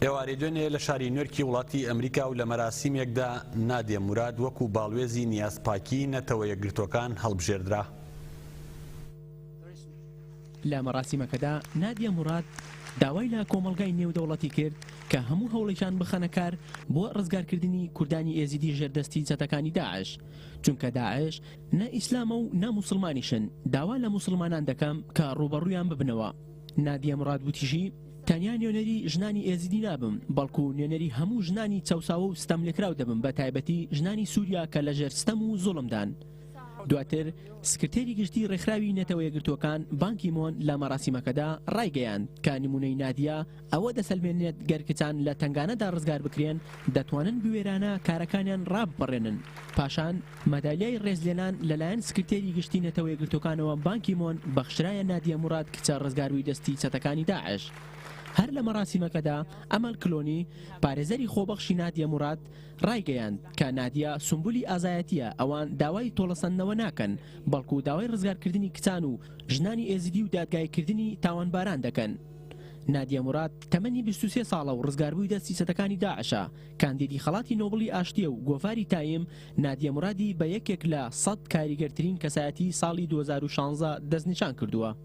ئێوارەی دوێنێ لە شاری نیۆرکی وڵاتی ئەمریکا و لە مەراسیمێکدا نادیە موراد وەکو باڵوێزی نیازپاکی نەتەوە یەکگرتووەکان هەڵبژێردرا. لە مەراسیمەکەدا نادیە موراد داوای لە کۆمەڵگای نێودەوڵەتی کرد کە هەموو هەوڵێکیان بخەنە کار بۆ ڕزگارکردنی کوردانی ئێزیدی ژێر دەستی چەتەکانی داعش، چونکە داعش نە ئیسلامە و نە موسڵمانیشن، داوا لە موسڵمانان دەکەم کە ڕووبەڕوویان ببنەوە. نادیە موراد وتیشی، تەنیا نوێنەری ژنانی ئێزیدی نابم، بەڵکو نوێنەری هەموو ژنانی چەوساوە و ستەملێکراو دەبم بە تایبەتی ژنانی سوریا کە لەژێر ستەم و زوڵمدان. دواتر سکرتێری گشتی ڕێکخراوی نەتەوە یەکگرتووەکان بان کی مۆن لە مەراسیمەکەدا ڕایگەیاند کە نمونەی نادیە ئەوە دەسەلمێنێت گەر کچان لە تەنگانەدا ڕزگار بکرێن دەتوانن بوێرانە کارەکانیان ڕابپەڕێنن. پاشان مەدالیای ڕێزلێنان لەلایەن سکرتێری گشتی نەتەوە یەکگرتووەکانەوە بان کی مۆن بەخشرایە نادیە موراد کچە ڕزگاربووی دەستی چەتەکانی داعش. هەر لە مەراسیمەکەدا ئەمەل کلۆنی پارێزەری خۆبەخشی نادیە موراد ڕایگەیاند کە نادیە سومبولی ئازایەتییە، ئەوان داوای تۆڵەسەندنەوە ناکەن، بەڵکو داوای ڕزگارکردنی کچان و ژنانی ئێزیدی و دادگاییکردنی تاوانباران دەکەن. نادیە موراد تەمەنی 23 ساڵە و ڕزگاربووی دەستی چەتەکانی داعشە، کاندیدی خەڵاتی نۆبڵی ئاشتییە و گۆڤاری تایم نادیە مورادی بە یەکێک لە 100 کاریگەرترین کەسایەتی ساڵی 2016 دەستنیشان کردووە.